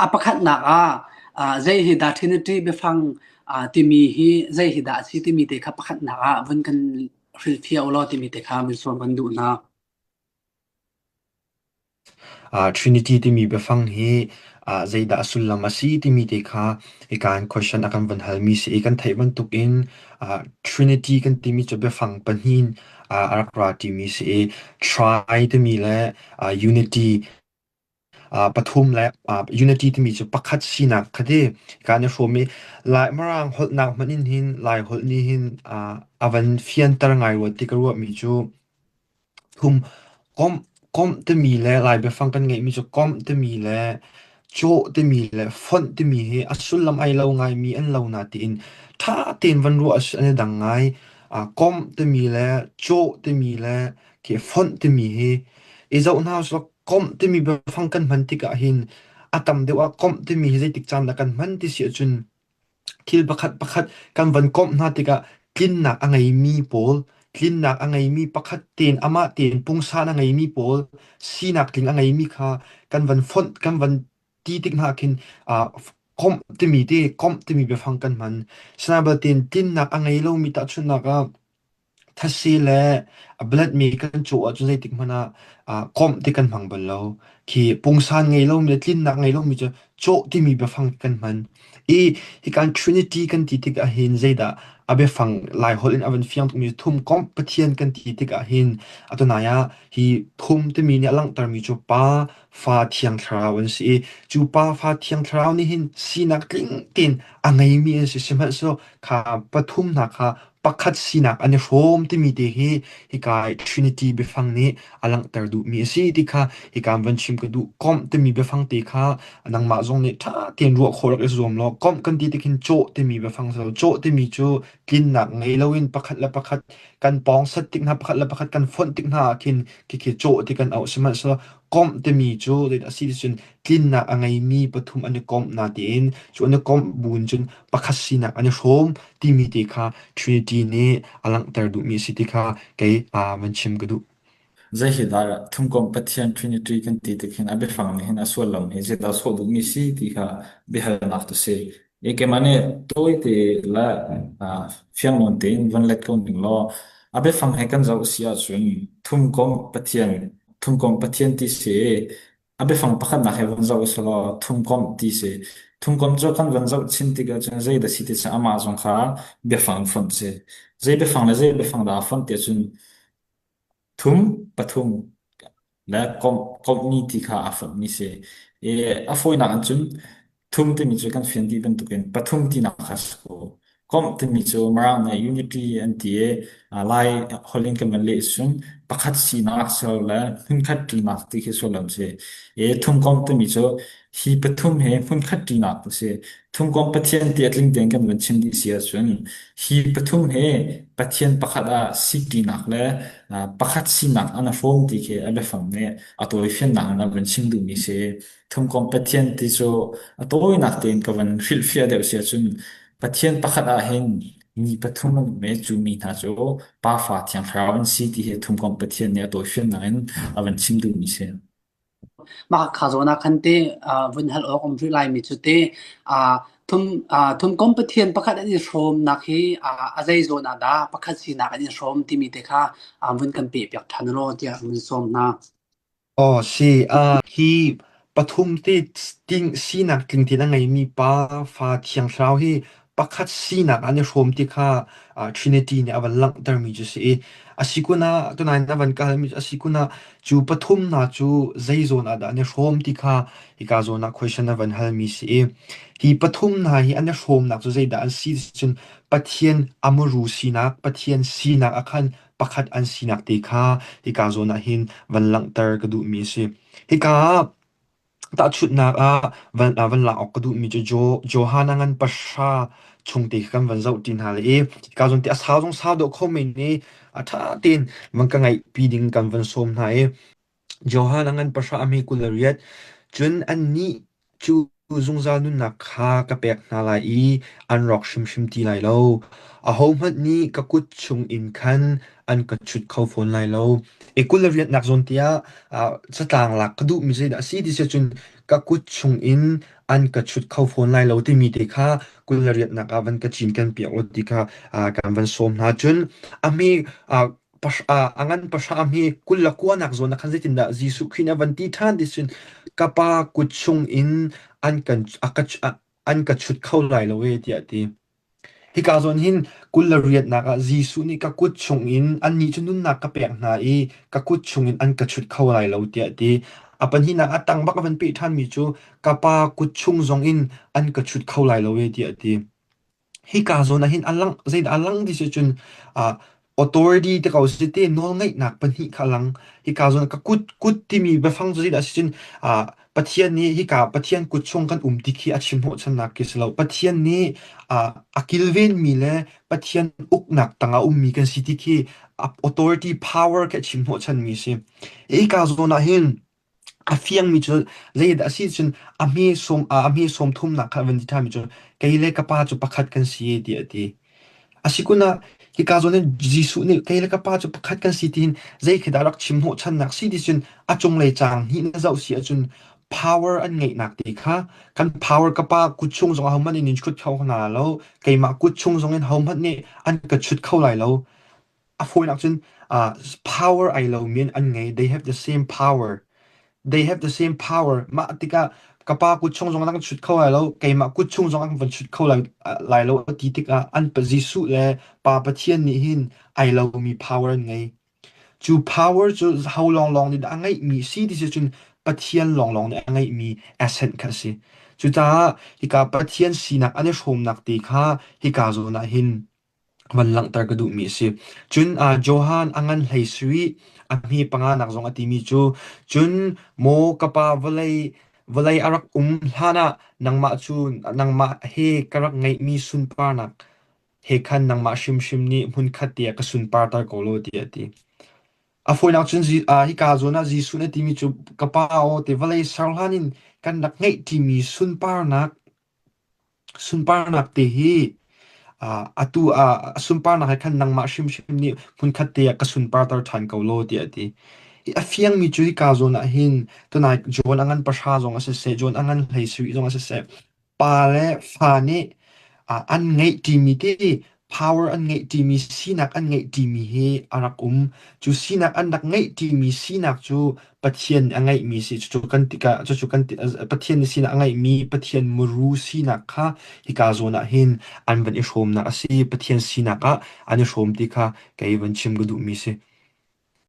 A pakhatnak ah zei hi dah Trinity biafang timi hi zei hi dah a si timi te kha pakhatnak ah vun kan hrilhfiah u law timi te kha vun sawm kan duh hna. Trinity timi biafang hi zeidah a sullam a si timi te kha hika in question a kan van halmi si i kan theih bantukin Trinity kan timi cu biafang pahnih a rak ra timi si i tri timi le unity pathum le unity timi cu pakhat sinak kha ti kan i hrawm i Lai Mirang holhnak hmanh in hin Lai holh nih hin a van fianter ngai rua ti ka ruahmi cu thum komh komh timi le Lai biafang kan ngeihmi cu komh timi le cawh timi le fonh timi hi a sullam ai lo ngaimi an lo na tiin ṭha tein van ruah an i dang ngai. Komh timi le cawh timi le khi fonh timi hi i zoh hna usih law komh timi biafang kan hman tikah hin a tam deuh ah komh timi hi zeitik caan dah kan hman ti si ahcun thil pakhat pakhat kan van komh hna tikah tlinnak a ngeimi pawl tlinnak a ngeimi pakhat tein amah tein pungsan a ngeimi pawl sinak tling a ngeimi kha kan van fonh kan van ti tik hna khin komh timi te komh timi biafang kan hman. Sinain tlinnak a ngei lomi tahchunhnak ah Thasi le a blatmi kan cawh ahcun zeitik hmanh ah komh ti kan hmang bal lo. Khi pungsan ngei lomi le tlinnak ngei lomi cu cawh timi biafang kan hman. I hikan Trinity kan ti tik ahhin zeidah a biafang Laiholh in a van fiang tukmi cu thumkomh Pathian kan ti tik ahhin atunai ah hi thum timi nih a langhtermi cu Pa, Fa, Thiang Thlarau an si i cu Pa, Fa, Thiang Thlarau nih hin sinak tling tein a ngeimi an si. Sihmanhsehlaw kha pathum hna kha pakhat sinak an i hrawm timi te hi hika i Trinity biafang nih a langhter duhmi a si ti kha hika van chim ka duh. Komh timi biafang te kha nangmah zong nih ṭha tein ruah khawh rak i zuam law komh kan ti tik hin cawh timi biafang si lo. Cawh timi cu tlinnak ngei loin pakhat le pakhat kan pawng sat tik hna, pakhat le pakhat kan fonh tik hna ah khin khikhi cawh ti kan auh. Sihmanhsehlaw komh timi cu a si cun tlinnak a ngeimi pathum an i komh na tiin cu an i komh buin cun pakhat sinak an i hrawm timi te kha Trinity nih a langhter duhmi a si ti kha kei van chim ka duh. Zei hi dah thumkomh Pathian Trinity kan ti tik hin a biafang nih hin a sullam hi zeidah a sawh duhmi si ti kha biahalnak tu si. I keimah nih tawite le fiang nawn tein van let ko ning law a biafang he kan zoh si ahcun thumkomh Pathian thumkomh Pathian ti si A biafang pakhatnak he van zoh usulaw thumkomh ti si. Thumkomh cu kan van zoh chin tik ahcun zei dah si ti cun amah zong kha biafang fonh si. Zei biafang le zei biafang dah aa fonh ti ahcun thum, pathum le komh, komhmi ti kha aa fonhmi si. I a fawinak in cun Thum timi cu kan fian dih bantukin pathum tinak kha si ko. Komh timi cu Mirang nih unity an ti i Lai holh in kan van leh cun pakhat sinak silole hmunkhat ṭinak ti khi sullam si. I thumkomh timi cu hi pathum he hmunkhat ṭinak ti si. Thumkomh Pathian ti a tling tein kan van chim dih si ahcun hi pathum he Pathian pakhat ah si ṭinak le pakhat sinak an i hrawm ti khi a biafang nih a tawifiannak in a van chim duhmi si. Thumkomh Pathian ti cu a tawinak tein ka van hrilhfiah deuh si ahcun Pathian pakhat ah hin mi pathum an um i cu mi hna cu Pa, Fa, Thiang Thlarau an si ti hi Thumkomh Pathian nih a tawifiannak in a van chim duhmi si. Mah kha zawn ah khan te vun hal awk um rih laimi cu te thum thumkomh Pathian pakhat an i hrawmnak hi a zei zawn ah dah pakhat sinak an i hrawm timi te kha vun kan peh piak ṭhan law tiah vun sawm hna. Aw si, hi pathum te ting sinak tling tein a ngeimi Pa, Fa, Thiang Thlarau hi pakhat sinak an i hrawm ti kha Trinity nih a van langhtermi cu si i a si kun ah tunain a van kalmi cu a si kun ah cu pathum hna cu zei zawn ah dah an i hrawm ti kha hika zawn ah question a van halmi si i hi pathum hna hi an i hrawmnak cu zeidah an si cun Pathian a muru sinak, Pathian sinak ah khan pakhat an sinak te kha hika zawn ah hin van langhter ka duhmi a si. Hika ah tahchunhnak ah van, van lak awk ka duhmi cu Johan a ngan pahra chung te kha kan van zoh ṭi hna lai i hika zawn te a sau zong sau dawh kho men i a ṭha tein van ka ngaihpi ding kan van sawm hna i Johan a ngan pahra a hme 28 cun annih cu. zungzal nunnak kha ka pek hna lai i an rawk hrimhrim ti lai lo. Ahohmanh nih ka kut chungin khan an ka chut kho fawn lai lo. I kul le riatnak zawn tiah catlang lak ka duhmi zeidah a si ti si cun ka kut chungin an ka chut kho fawn lai lo timi te kha kul le riatnak ah van ka cinken piak law ti kha kan van sawm hna. Cun a hme a ngan pahra hi kul le kuanak zawn ah khan zeitindah Jesuh Khrih nih a van ti ṭhan ti cun ka Pa kut chungin an kan a ka an ka chut kho lai lo e tiah a ti. Hika zawn hin kul le riatnak ah Jesuh nih ka kut chungin annih cu nunnak ka pek hna i ka kut chungin an ka chut kho lai lo tiah a ti. A pahnihnak a tang bak a van peh ṭhanmi cu ka Pa kut chung zongin an ka chut kho lai lo e tiah a ti. Hika zawn ah hin a lang zeidah a lang ti si cun authority ti ko si te nawlngeihnak pahnih kha a lang. Hika zawn ka kut kut timi biafang cu zeidah a si cun Pathian nih hika Pathian kut chung kan um ti khi a chim hnawhchannak khi si lo. Pathian nih a kilvenmi le Pathian uknak tangah ummi kan si ti khi authority power khi a chim hnawhchanmi a si. Hika zawn ah hin A fiangmi cu zeidah a si cun a hme sawm thumnak kha a van ti ṭhanmi cu kei le ka pa cu pakhat kan si tiah a ti. A si kun ah hika zawn hin Jesuh nih kei le ka pa cu pakhat kan si tiin zei khi dah rak chim hnawhchannak si ti cun a cunglei caang hnih na zoh si ahcun power an ngeihnak te kha kan power ka pa kut chung zong ahohmanh in in chut kho hna lo keimah kut chung zong in hohmanh nih an ka chut kho lai lo. A fawinak cun power ai lomi an ngei. They have the same power. They have the same power. Mah tikah ka pa kut chung zong an chut kho lai lo, keimah kut chung zong an van chut kho lai, lai lo ti tikah an pa Jesuh le Pa Pathian nih hin ai lomi power an ngei. Cu power cu ho lawnglawng nih dah a ngeihmi si ti si cun Pathian lawnglawng nih a ngeihmi essence kha a si. Cucaah hika Pathian sinak an i hrawmnak te kha hika zawn ah hin van langhter ka duhmi a si. Cun Johan a ngan hlei sui a hme panganak zong a timi cu cun maw ka pa vawlei vawlei a rak um hlan ah nangmah cu nangmah he ka rak ngeihmi sunparnak he khan nangmah hrimhrim nih hmunkhat te ah ka sunparter ko law tiah a ti. A fawinak cun hika zawn ah Jesuh nih a timi cu ka pa aw te vawlei ser hlan in kan rak ngeih ṭimi sunparnak Sunparnak te hi atu ah a sunparnak he khan nangmah hrimhrim nih hmunkhat te ah ka sunparter ṭhan ko law tiah a ti. Hi a fiangmi cu hika zawn ah hin tunai John a ngan pahra zong a siseh, John a ngan hlei sarih zong a siseh, pa le fa nih an ngeih ṭimi te power an ngeih ṭimi sinak an ngeih ṭimi hi a rak um. Cu sinak an rak ngeih ṭimi sinak cu Pathian a ngeihmi si. Cucu kan tikah cucu kan ti, Pathian nih sinak a ngeihmi Pathian muru sinak kha hika zawn ah hin an van i hrawmnak a si. Pathian sinak ah an i hrawm ti kha kei van chim ka duhmi si.